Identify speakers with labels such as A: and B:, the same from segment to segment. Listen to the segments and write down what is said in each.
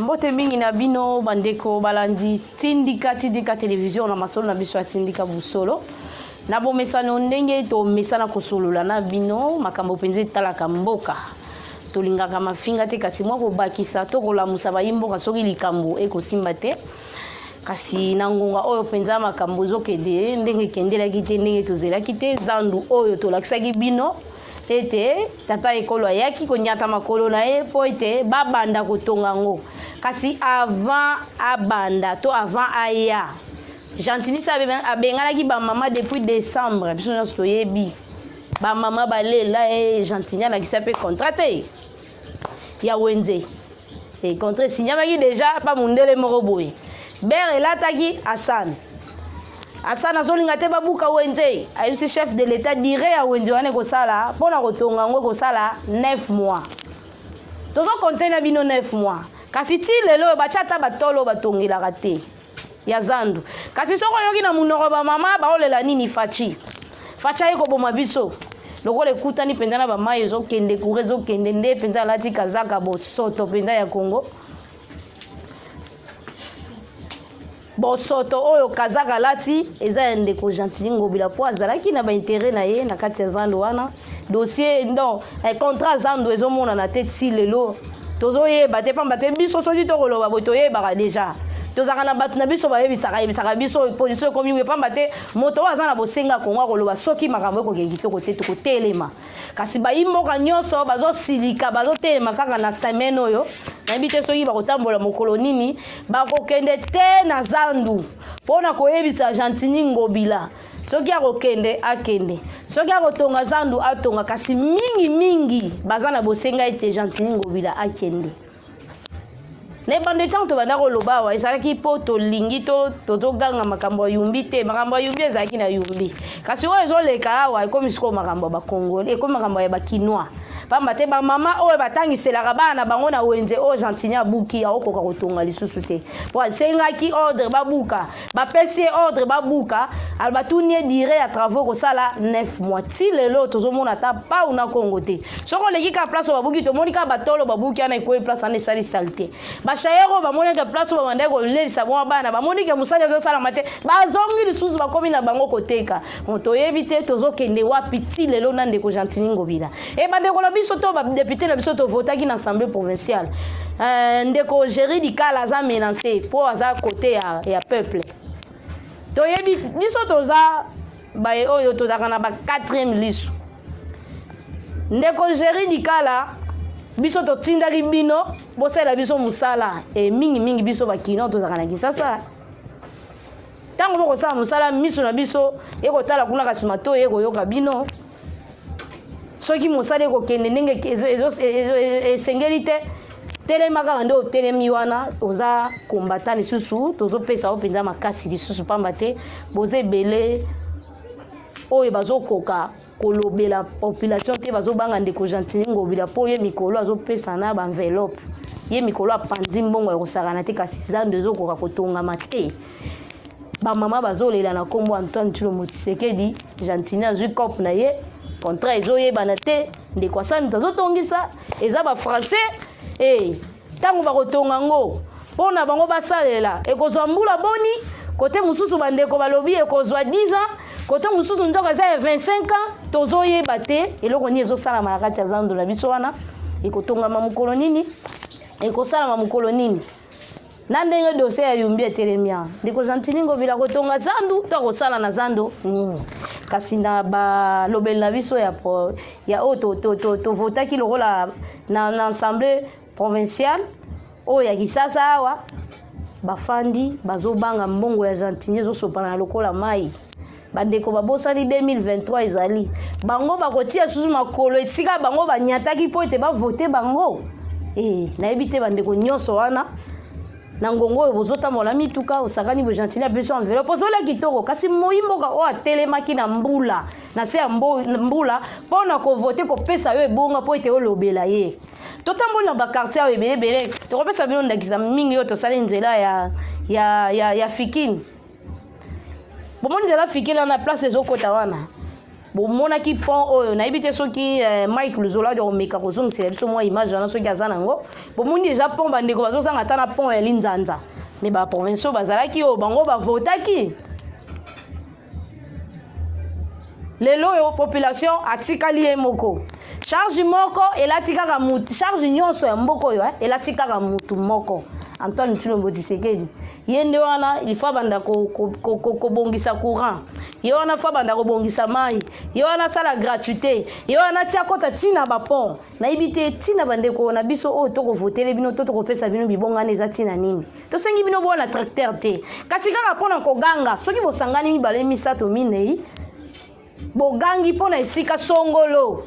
A: Mbote mingi na bino bandeko balandi Tindika Tindika Television na masolo na biso ya Tindika Busolo. Na bomesano ndenge tomesana kosolola na bino makambo mpenza etalaka mboka. Tolingaka mafinga te kasi mwa kobakisa to kolamusa bayi mboka soki likambo ekosimba te. Kasi na ngonga oyo mpenza makambo ezokende ndenge ekendelaki te ndenge tozelaki te zandu oyo tolakisaki bino ete tata ekolo ayaki konyata makolo na ye mpo ete babanda kotonga yango kasi avant abanda to avant aya Gentilis abenganaki bamama depuis décembre biso nyonso toyebi bamama balela ye Gentini alakisa mpe contrat te ya wenze e contrat esinyamaki deja pa mundele moko boye ber elataki Hassan Hassan azolinga te babuka wenze ayebisi chef de l'état dire ya wenze wana ekosala mpo na kotonga yango ekosala 9 mois tozokonte na bino 9 mois kasi ti lelo oyo batya ata batolo batongelaka te ya zandu kasi soki oyoki na monoko bamama baolela nini faci faci aye koboma biso lokola ekutani mpenza na bamai ezokende kura ezokende nde mpenza alati kazaka bosoto mpenza ya kongo bosoto oyo kazaka alati eza ya ndeko Gentiny Ngobila mpo azalaki na baintere na ye na kati ya zando wana dossier non eh, contrat zando ezomonana te ti lelo tozoyeba te pamba te biso soki tokoloba boye toyebaka deja tozalaka na bato na biso bayebisaka yebisaka biso position ekomi boye pamba te moto oyo aza na bosenga kongo akoloba soki makambo ekokende kitoko te tokotelema kasi bayi mboka nyonso bazosilika bazotelema kaka na semaine oyo nayebi te soki bakotambola mokolo nini bakokende te na zandu mpo na koyebisa Gentiny Ngobila soki akokende akende soki akotonga zandu atonga kasi mingi mingi baza na bosenga ete Gentiny Ngobila akende na ebanda ntango tobanda koloba awa ezalaki mpo tolingi to tozoganga makambo ya yumbi te makambo ya yumbi ezalaki na yumbi kasi oyo ezoleka awa ekomi sikoyo makambo ya bakongoli ekomi makambo ya bakinois pamba te bamama oyo batangiselaka bana na bango na wenze oyo Gentiny abuki akokoka kotonga lisusu te mpo asengaki ordre babuka bapesi ye ordre babuka batuni ye dire ya travaux kosala 9 mois ti lelo tozomona ata pau na kongo te soki oleki kaka place oyo babuki tomoni kaka batolo babuki wana ekoyi place wana esali saleté bashayere oyo bamoni ke place oyo babandaki kolelisa mwa bana bamoni ke mosali ezosalama te bazongi lisusu bakomi na bango koteka bon toyebi te tozokende wapi ti lelo na ndeko Gentiny Ngobila e bandeko na biso to badepute na biso tovotaki na assemblée provinciale ndeko Géry Dikala aza menacé mpo aza côté ya peuple toyebi biso toza baye oyo tozalaka na ba 4e liso ndeko Géry Dikala biso totindaki bino bosalela biso mosala e mingimingi biso bakino tozalaka na Kinshasa ntango bokosala mosala miso na biso ekotala kuna kasi matoi ekoyoka bino soki mosala ekokende ndenge esengeli te telema kaka nde otelemi wana oza kombata lisusu tozopesa yo mpenza makasi lisusu pamba te boza ebele oyo bazokoka kolobela population te bazobanga ndeko Gentiny Ngobila mpo ye mikolo azopesa na baenveloppe ye mikolo apanzi mbongo ya kosakana te kasi zando ezokoka kotongama te bamama bazolela na nkombo Antoine Tshilombo Tshisekedi Gentiny azwi cope na ye contrat ezoyebana te ndeko asani tozotongisa eza bafrançais e ntango bakotonga yango mpo na bango basalela ekozwa mbula boni kote mosusu bandeko balobi ekozwa 10 ans kote mosusu nzoka eza ya 25 ans tozoyeba te eloko nini ezosalama na kati ya zando na biso wana ekotongama mokolo nini ekosalama mokolo nini na ndenge dossier ya yumbi etelemi awa ndeko Gentiny Ngobila kotonga zandu to akosala na zando nini kasi na balobeli na biso ya, ya oyo tovotaki lokola na assemblée provinciale oyo ya Kisasa awa bafandi bazobanga mbongo ya Gentiny ezosopana lokola mai bandeko babosani 2023 ezali bango bakotia susu makolo esika bango banyataki mpo ete bavote bango e nayebi te bandeko nyonso wana na ngongo oyo bozotambola mituka osakani bo Gentiny apesi enveloppe ozolia kitoko kasi moi mboka oyo atelemaki na mbula na se ya mbula mpo na kovote kopesa yo ebonga mpo ete olobela ye totamboli na bakartier oyo ebele ebele tokopesa bino ndakisa mingi oyo tosali nzela ya fikini bomoni nzela fikini wana place ezokota wana Bomonaki pont oyo, nayebi te soki Mike Luzola akomeka kozongisela biso mwa image wana soki aza nango. Bomoni deja pont, bandeko bazozanga ata na pont ya Linzanza, mais baprovinciaux bazalaki oyo bango bavotaki. Lelo oyo population atikali ye moko, charge moko elati kaka mutu, charge nyonso ya mboka oyo elati kaka mutu moko, Antoine Tshilombo Tshisekedi. Ye nde wana il faut abanda kobongisa courant, ye wana faut abanda kobongisa mai, ye wana asala gratuité, ye wana tia kota ntina bapont. Nayebi te ntina bandeko na biso oyo tokovotele bino to tokopesa bino bibongani eza ntina nini. Tosengi bino bona tracteur te, kasi kaka mpona koganga. Soki bosangani mibale, misato, minei, bogangi mpona esika songolo,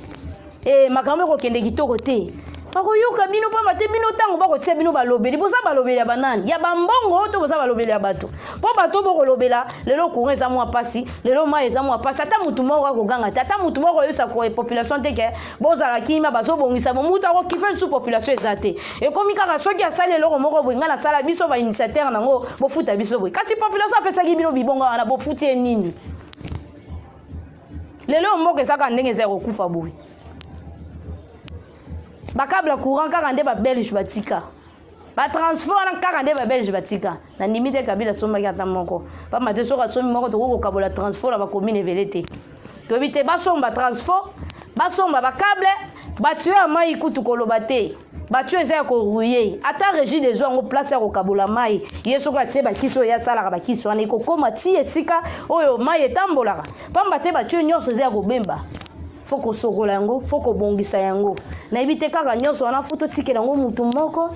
A: makambo ekokende kitoko te. Bakoyoka bino, pamba te bino ntango bakotia bino balobeli, boza balobeli ya banani? Ya bambongo to boza balobeli ya bato? Mpo bato bokolobela lelo, courant eza mwa pasi, lelo mai eza mwa pasi, ata mutu moko akoganga te, ata mutu moko oyebisa population te ke bozala kimia, bazobongisa. Bo mutu akokipe lisusu population eza te. Ekomi kaka soki asali eloko moko boye, ngai nasala, biso bainitiateur nango, bofuta biso boye. Kasi population apesaki bino bibonga wana, bofuti ye nini? Lelo mboka ezaka ndenge eza ya kokufa boye. Bakable courant kaka nde babelge batika, batransfo wana kaka nde babelge batika. Nandimi te Kabila asombaki ata moko, pamba te soki asombi moko, tokoki kokabola transfo na bacommune ebele te. Toyebi te, basomba transfo, basomba bakable, batio ya mai kutu koloba te, batio eza ya korouiller. Ata Régie des eaux yango, place ya kokabola mai, ye soki atie bakisi oyo ye asalaka, bakisi wana ekokóma ti esika oyo mai etambolaka, pamba te batio nyonso eza ya kobemba, faut kosokola yango, faut kobongisa yango. Nayebi te, kaka nyonso wana faut totikela yango mutu moko.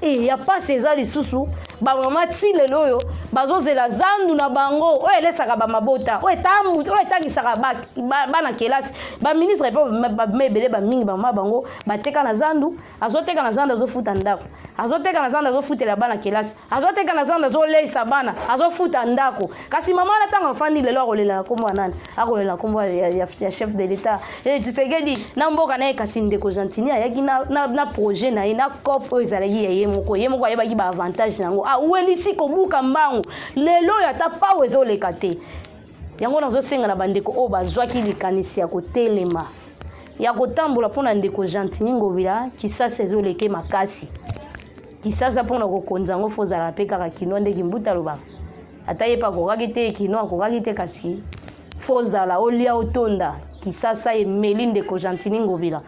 A: Ya pasi eza lisusu bamama ti lelo oyo bazozela zandu na bango oyo elesaka bamabota, oyo etangisaka bana kelasi. Baministre mpe babima ebele, bamingi bamama bango bateka na zandu. Azoteka na zandu, azofuta ndako, azoteka na zandu, azofutela bana kelasi, azoteka na zandu, azoleisa bana, azofuta ndako. Kasi mama wana ntango afandi lelo, akolela na nkombo ya nani? Akolela na nkombo ya chef de l'État Tshisekedi na mboka na ye. Kasi ndeko Gentini ayaki na projet na ye, na cope oyo ezalaki ya ye moko. Ye moko ayebaki baavantage na yango, awelisi kobuka mbangu. Lelo oyo ata pawo ezoleka te. Yango nazosenga na bandeko oyo bazwaki likanisi ya kotelema, ya kotambola mpona ndeko Gentini Ngobila. Kisasa ezoleke makasi. Kisasa, mpona kokonza yango, faut ozala mpe kaka kino nde Kimbuta alobaka. Ata ye mpe akokaki te, kino akokaki te, kasi faut ozala olia otonda. Kisasa emeli ndeko Gentini Ngobila.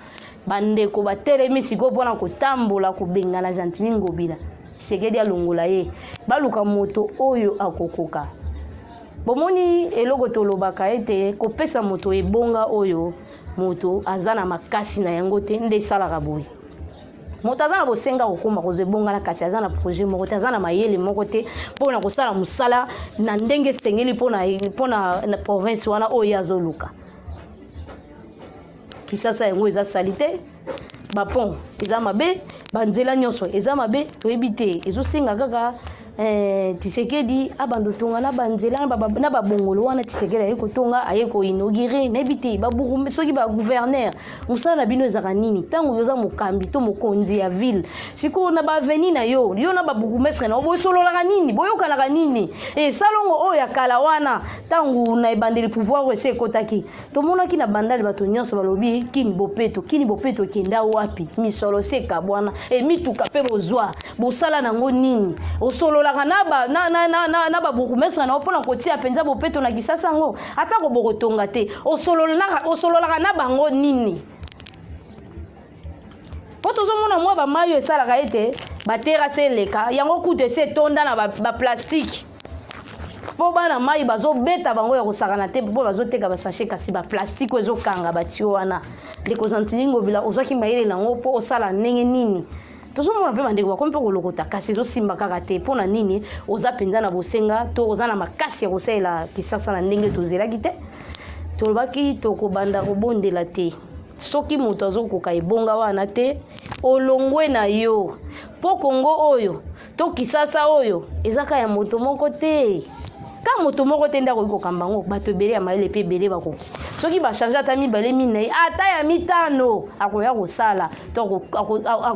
A: Bandeko batelemi sikoyo mpona kotambola kobengana Gentini Ngobila. Tshisekedi alongola ye, baluka moto oyo akokoka. Bomoni eloko tolobaka ete kopesa moto ebonga oyo moto aza na makasi na yango te nde esalaka boye. Moto aza na bosenga kokóma kozwa ebongana, kasi aza na projet moko te, aza na mayele moko te mpona kosala mosala na ndenge esengeli mpona na province wana oyo ye azoluka. Kisasa yango eza sali te, bapont eza mabe, banzela nyonso eza mabe. Toyebi te, ezosenga kaka Tshisekedi abanda otonga na banzela na babongolo wana. Tshisekedi aye kotonga, aye koinaugurer. Nayebi te, soki bagouverneur, mosala na bino ezalaka nini? Ntango yo oza mokambi to mokonzi ya ville, sikoyo na baavenue na yo, yo na babourgmestre na yo bosololaka nini? Boyokanaka nini? Esalongo oyo ya kala wana, ntango na ebandeli pouvoir oyo esi ekotaki, tomonaki na Bandali bato nyonso balobi Kini bopeto, Kini bopeto. Ekenda wapi? Misolo se ekabwana, mituka mpe bozwa, bosala nango nini? Osololaka na babourgmestre na yo mpona kotia mpenza bopeto na Kisasa yango, atako bokotonga te, osololaka na bango nini? Mpo tozomona mwa bamai oyo esalaka ete baterrasse eleka yango kutu esi etonda na baplastique, mpo bana mai bazobeta bango ya kosakana te, mpo bazoteka basachet, kasi baplastique oyo ezokanga batio wana. Ndeko Gentini Ngobila, ozwaki mayele nango mpo osala ndenge nini? Tozomona mpe bandeko bakomi mpe kolokota, kasi ezosimba kaka te. Mpo na nini? Oza mpenza na bosenga to oza na makasi ya kosalela Kisasa na ndenge tozelaki te? Tolobaki tokobanda kobondela te. Soki moto azokoka ebonga wana te, olongwe na yo, mpo Kongo oyo to Kisasa oyo eza kaka ya moto moko te, ka moto moko te nde akoki kokamba yango. Bato ebele ya mayele mpe ebele bakoki. Soki bachange ata mibale, minei, ata ya mitano, akoya kosala to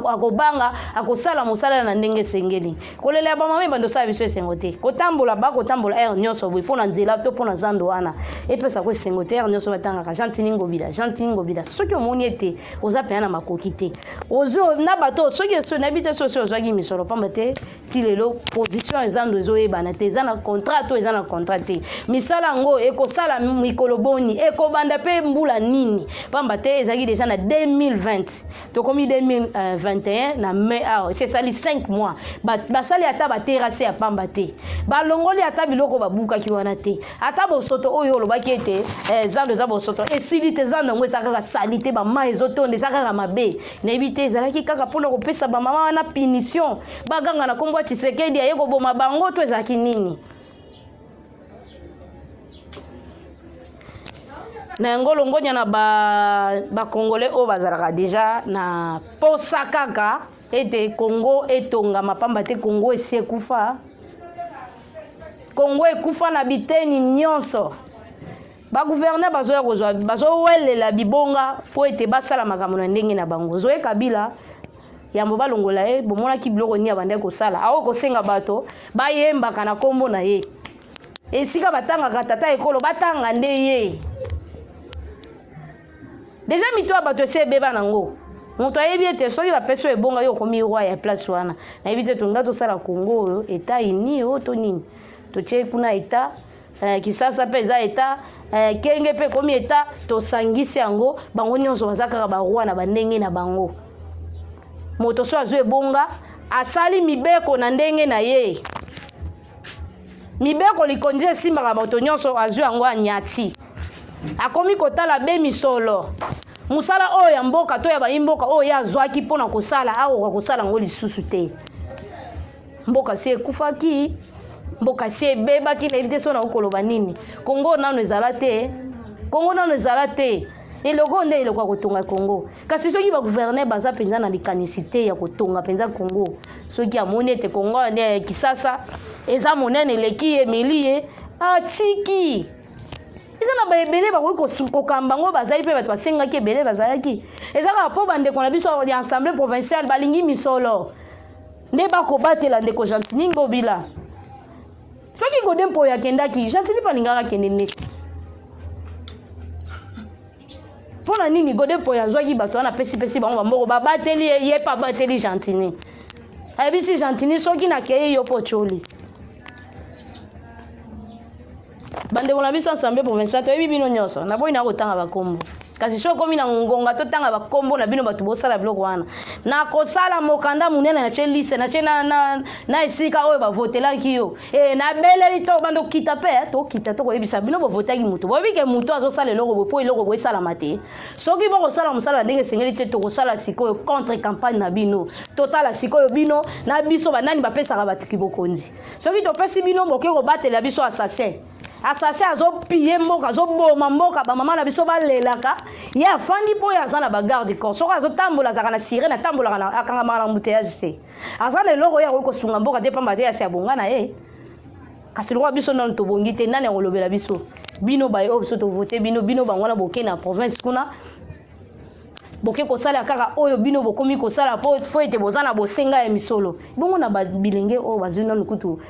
A: akobanga, akosala mosala na ndenge esengeli. Kolela ya bamama ebanda osala biso esengo te. Kotambola, bakotambola heure nyonso boye mpo na nzela to mpo na zando wana, epesako esengo te. Heure nyonso batangaka Gentiny Ngobila, Gentiny Ngobila. Soki omoni ete oza mpenza na makoki te, ozwi na bato, soki nayebi te soki ozwaki misolo pamba te, ti lelo position ya zando ezoyebana te. Eza na contrat to eza na contrat te? Misala yango ekosala mikolo boni? Ekobanda mpe mbula nini? Pamba te ezalaki deja na 2020, tokomi 2021 na mai awa, esi esali 5 mois. Basali ata baterrasse ya pamba te, balongoli ata biloko babukaki wana te, ata bosoto oyo olobaki ete zando eza bosoto esili te. Zando yango eza kaka sali te, bamai ezotonda, eza kaka mabe. Nayebi te, ezalaki kaka mpona kopesa bamama wana punition, baganga na nkombo ya Tshisekedi aye koboma bango, to ezalaki nini? Na yango, longonya na bacongolais ba oyo bazalaka deja na posa kaka ete Congo etongama, pamba te Congo esi ekufa. Congo ekufa na biteni nyonso. Bagouverneur bazoya kozwa, bazowelela bibonga mpo ete basala makambo na ndenge na bango. Zoe Kabila, yambo balongola ye, bomonaki biloko nini abandaki kosala. Aoki kosenga bato bayembaka na nkombo na ye, esika batangaka tata ekolo, batanga nde ye. Deja mito ya bato esi ebeba nango. Moto ayebi ete soki bapesi oyo ebonga, yo okomi roi ya place wana. Nayebi te, tolinga tosala Kongo oyo eta uni oyo to nini? Totie kuna eta Kisasa mpe eza eta, Kenge mpe ekomi eta. Tosangisi yango, bango nyonso baza kaka baroi na bandenge na bango. Moto so azwi ebonga, asali mibeko na ndenge na ye. Mibeko likonzi esimbaka bato nyonso, azwi yango, anyati, akomi kotala be misolo. Mosala oyo ya mboka to ya bayimboka oyo ye azwaki mpona kosala, akoka kosala yango lisusu te. Mboka si ekufaki, mboka si ebebaki. Nayebi te so nakoki koloba nini. Kongo nano ezala te, Kongo nano ezala te. Eloko nde eloko ya kotonga Kongo. Kasi soki bagouverneur baza mpenza na likanisi te ya kotonga mpenza Kongo, soki amoni ete Kongo nde Kisasa eza monene, eleki ye, emeli ye, atiki. Eza na baebele bakoki kokamba yango, bazali mpe bato basengaki ebele bazalaki. Eza kaka mpo bandeko na biso ya assemblée provinciale balingi misolo nde bakobatela ndeko Gentiny Ngobila. Soki Gode Mpoyo akendaki, Gentiny mpe alingaka akende nde. Mpo na nini Gode Mpoyo azwaki bato wana, apesipesi bango bamboko, babateli ye, ye mpe abateli Gentiny? Ayebisi Gentiny: soki nakei, yo mpo tyoli. Bandeko na biso assemblée provinciale, toyebi bino nyonso. Naboyi na kotanga bakombo, kasi soki okomi na ngonga totanga bakombo na bino, bato bosala biloko wana, nakosala mokanda monene, natie liste, natie na esika oyo bavotelaki yo. Nabeleli to banda okita mpe tokita, tokoyebisa bino bovotaki motu, boyebi ke motu azosala eloko boye mpo eloko boye esalama te. Soki bokosala mosala na ndenge esengeli te, tokosala sikoyo contre campagne na bino. Totala sikoyo bino na biso, banani bapesaka bato kibokonzi. Soki topesi bino, boke kobatela biso assassin. Assassin azopiller mboka, azoboma mboka, bamama na biso balelaka, ye afandi mpo oyo aza na bagarde corps. Soki azotambola, azalaka na sirene, atambolaka, akangamaka na embouteillage te. Aza na eloko oyo akoki kosunga mboka te, pamba te asi abonga na ye. Kasi lokola biso nano tobongi te, nani akolobela biso? Bino baye oyo biso tovote bino, bino bango wana boke na province kuna, boke kosala kaka oyo bino bokomi kosala po ete boza na bosenga ya misolo. Bongo na bilenge oyo bazwi nanu kutu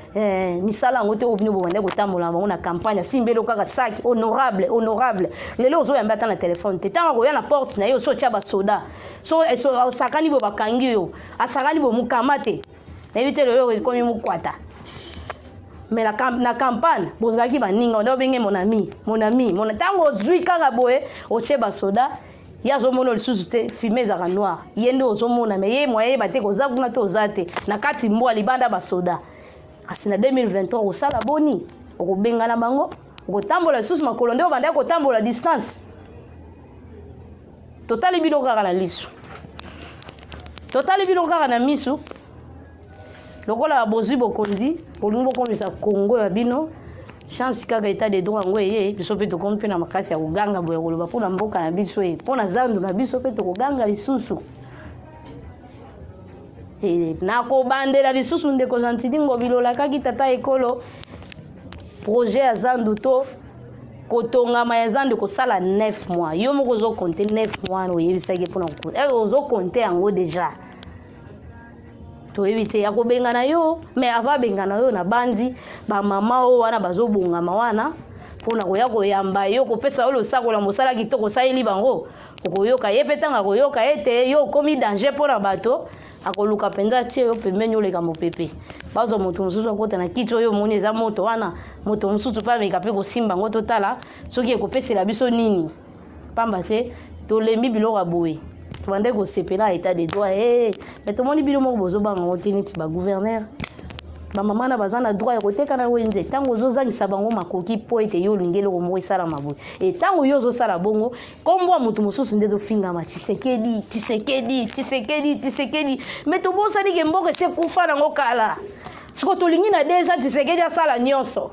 A: misala yango te, oyo bino bobanda kotambola na bango na campagne, asimbeli kaka saki, honorable, honorable, lelo ozoyamba ata na telefone te. Ntango akoya na porte na ye, oso otya basoda, so osakani boye, bakangi yo. Asakani boye, mokama te. Nayebi te, lelo ekomi mokwata. Mais na campagne bozalaki baninga, onde obenge mon ami, mon ami, mon. Ntango ozwi kaka boye, otie basoda, ye azomona lisusu te. Fume ezalaka noir, ye nde ozomona, mais ye moye yeba te koza kuna te, oza te na kati mbwa, libanda basoda. Kasi na 2023 okosala boni? Okobengana bango, okotambola lisusu makolo nde obandaki kotambola distance. Totali bino kaka na liso, totali bino kaka na miso. Lokola bozwi bokonzi, bolingi bokomisa Kongo ya bino. Chance kaka état de droit yango eye, biso mpe tokomi mpe na makasi ya koganga boye, koloba mpona mboka na biso ye, mpona zandu na biso mpe tokoganga lisusu. Nakobandela lisusu, ndeko Gentiny Ngobila, olakaki tata ekolo projet ya zandu to. Kotongama ya zando ekosala 9 mois. Yo moko ozokonte 9 mois wana oyebisaki mpona ozokonte yango deja. Toyebi te akobengana yo, mais avant abengana yo na bandi bamama oyo wana bazobongama wana mpona koya koyamba yo, kopesa yo losako na mosala kitoko osaleli bango. Okoyoka ye mpe ntango akoyoka ete yo okomi danger mpona bato, akoluka mpenza atie yo pembeni, oleka mopepe, bazwa moto mosusu akota na kiti oyo omoni eza moto wana, moto mosusu mpe ameka mpe kosimba yango, totala soki ekopesela biso nini. Pamba te tolembi biloko ya boye, tobandaki kosepela état de droit, hey, mais tomoni bino moko bozobanga yango te neti bagouverneur. Bamama na baza na droit ya koteka na wenze. Ntango ozozangisa bango makoki mpo ete yo olingi eloko moko esalama boye, e ntango yo ozosala bongo, nkombo ya moto mosusu nde ezofingama: Tshisekedi, Tshisekedi, Tshisekedi, Tshisekedi. Mais tobosani ke mboka esi ekufa nango kala. Siko tolingi na 2 ans Tshisekedi asala nyonso.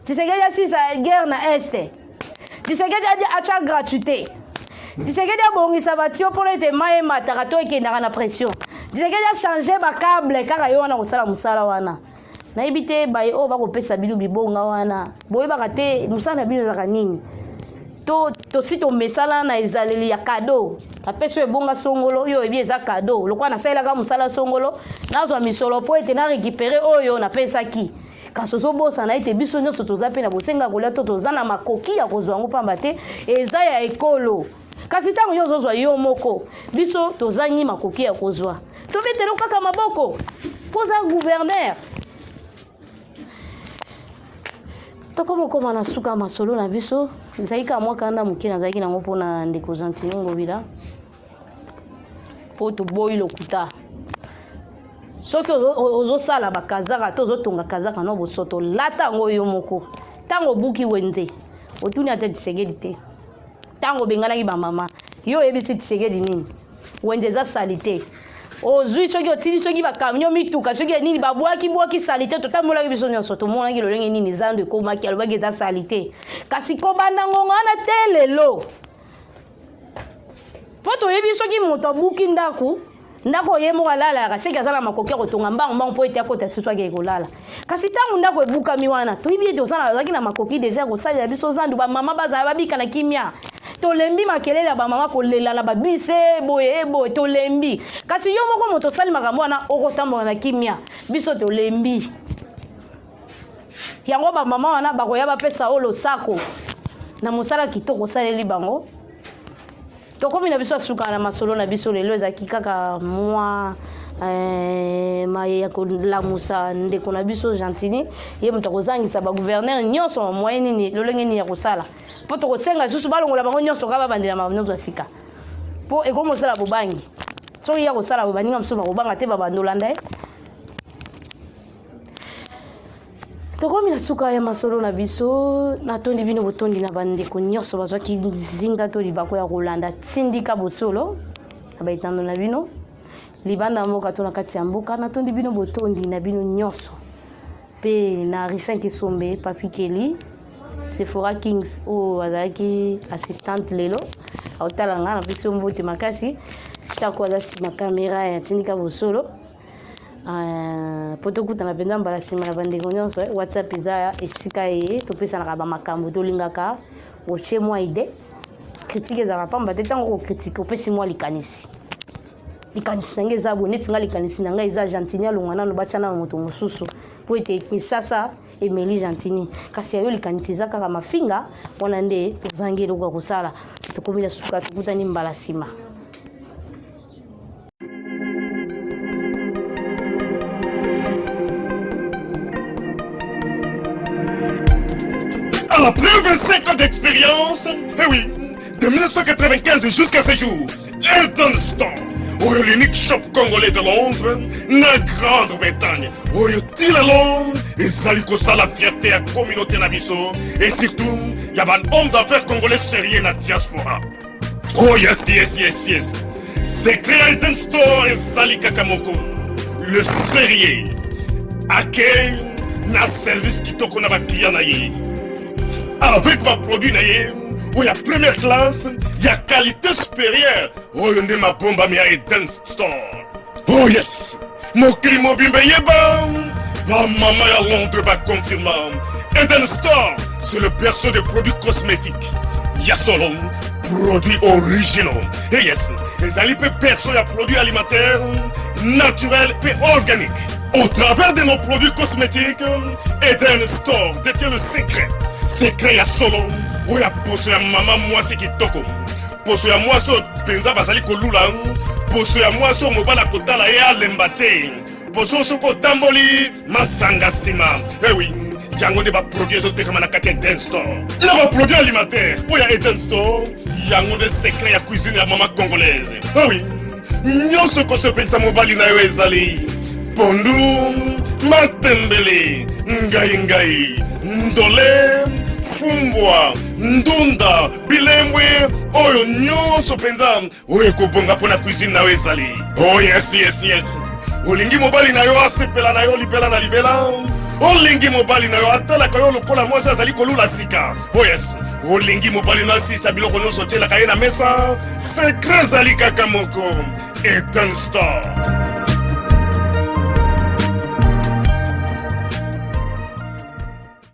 A: Tshisekedi asisa guerre na Est, Tshisekedi atya gratuité, Tshisekedi abongisa batio mpona ete mai emataka to ekendaka na pression, Tshisekedi achange bacâble. Kaka ye wana kosala mosala wana, nayebi te baye oyo bakopesa bino bibonga wana, boyebaka te mosala na bino ezalaka nini. To tosi tomesala na ezaleli ya cadeau. Apesi oyo ebonga songolo, oyo oyebi eza cadeau. Lokola nasalelaka mosala songolo, nazwa misolo mpo ete na récupérer oyo napesaki. Kasi ozobosana ete biso nyonso toza mpe na bosenga kolia, to toza na makoki ya kozwa yango, pamba te eza ya ekolo. Kasi ntango yo ozozwa yo moko, biso tozangi makoki ya kozwa, tobetelo kaka maboko mpo oza gouverneur. Tokomokoma na suka masolo na biso. Ezalaki kaka mwa kanda moke nazalaki nango mpona ndeko Gentiny Ngobila, mpo toboyi lokuta. Soki ozosala bakazaka to ozotonga kazaka no bosoto, lata yango yo moko. Ntango obuki wenze, otuni ata Tshisekedi te. Ntango obenganaki bamama, yo oyebisi Tshisekedi nini? Wenze eza saleté. Ozwi soki otindi soki bacamion, mituka, soki ya nini, babwaki bwaki saleté. Totambolaki biso nyonso, tomonaki lolenge nini zando ekomaki. Alobaki eza saleté, kasi kobanda ngonga wana te lelo, mpo toyebi soki moto abuki ndako, ndako ye moko alalaka, seki aza na makoki ya kotonga mbangu mbangu mpo ete akota susu, akei kolala. Kasi ntango ndako ebukami wana, toyebi ete ozalaki na makoki deja ya kosalela biso zandu, bamama bazala babika na kimia. Tolembi makelele ya bamama kolela na babise boye boye, tolembi. Kasi yo moko moto osali makambo wana, okotambola na kimia? Biso tolembi yango. Bamama wana bakoya bapesa oyo losako na mosala kitoko osaleli bango. Tokomi na biso asuka na masolo na biso lelo. Ezalaki kaka mwa maye ya kolamusa ndeko na biso Gentiny. Ye moto akozangisa bagouverneur nyonso moyen nini, lolenge nini ya kosala, mpo tokosenga lisusu balongola bango nyonso, kaka babandela makambo nyonso ya sika, mpo ekomi kosala bobangi. Soki ya kosala boye, baninga mosusu bakobanga te, babandolanda ye. Tokomi na suka ya masolo na biso. Natondi bino botondi na bandeko nyonso bazwaki nzinga to libako ya kolanda Tindika Bosolo na baetando na bino libanda ya mboka to na kati ya mboka. Natondi bino botondi na bino nyonso, mpe na Rifin Kisombe, Papi Keli, Sephora Kings oyo azalaki assistante lelo, aotala nga, napesi yo mbote makasi. Chako aza nsima kamera ya Tindika Bosolo, mpo tokutana mpenza mbala nsima na bandeko nyonso. WhatsApp eza esika ye topesanaka bamakambo tolingaka. Otie mwa idée, critique ezalaka pamba te. Ntango okocritique, opesi mwa likanisi. Likanisi na ngai eza boye, neti ngai likanisi na ngai eza: Gentiny alongwa nano, batya nano moto mosusu, mpo ete Kinshasa emeli Gentiny. Kasi ya yo likanisi eza kaka mafinga wana, nde ozangi eloko ya kosala. Tokomi na suka, tokutani mbala nsima.
B: Après 25 ans d'expérience, eh oui, de 1995 jusqu'à ce jour, Elton Store, oyo l'unique shop congolais de Londres, na Grande-Bretagne, oyo ti lelo ezali kosala fierté ya communauté na biso et surtout ya ba homme d'affaires congolais sérieux na diaspora. Oh yes. Secret ya Elton Store ezali kaka moko. Le sérieux. Accueil na service kitoko na baclient na ye. Avec baproduit na ye oyo ya première classe, ya qualité supérieure, oyo nde mabombami ya Eden Store. Oh yes, mokili mobimba eyeba, bamama ya Londres baconfirma Eden Store. C'est le berceau des produits cosmétiques. Ya solo, produits originaux. Et yes, ezali mpe berceau ya produits alimentaires, naturels mpe organiques. Au travers de nos produits cosmétiques, Eden Store détient le secret. Secret ya solo, oyo ya poso ya mama mwasi kitoko. Poso ya mwasi oyo mpenza bazali kolula, poso ya mwasi oyo mobali akotala ye alemba te. Poso soki otamboli masanga nsima. Eh oui, yango nde baproduit ezotekama na kati ya Eden Store. Na baproduit alimentaire oyo ya Eden Store, yango nde secret ya cuisine ya mama congolaise. Eh oui, nyonso ekosepelisa mobali na yo ezali pondu, matembele, ngai ngai, ndole, fumbwa, ndunda, bilembwe, oyo nyonso mpenza oyo ekobonga mpo na cuisine na yo ezali. Oh yes, yes, yes. Olingi mobali na yo asepela na yo libela na libela. Olingi mobali na yo atalaka yo lokola mwasi azali kolula sika. Oh yes. Olingi mobali na asilisa biloko nyonso otielaka ye na mesa. Secret ezali kaka moko. Eden Store.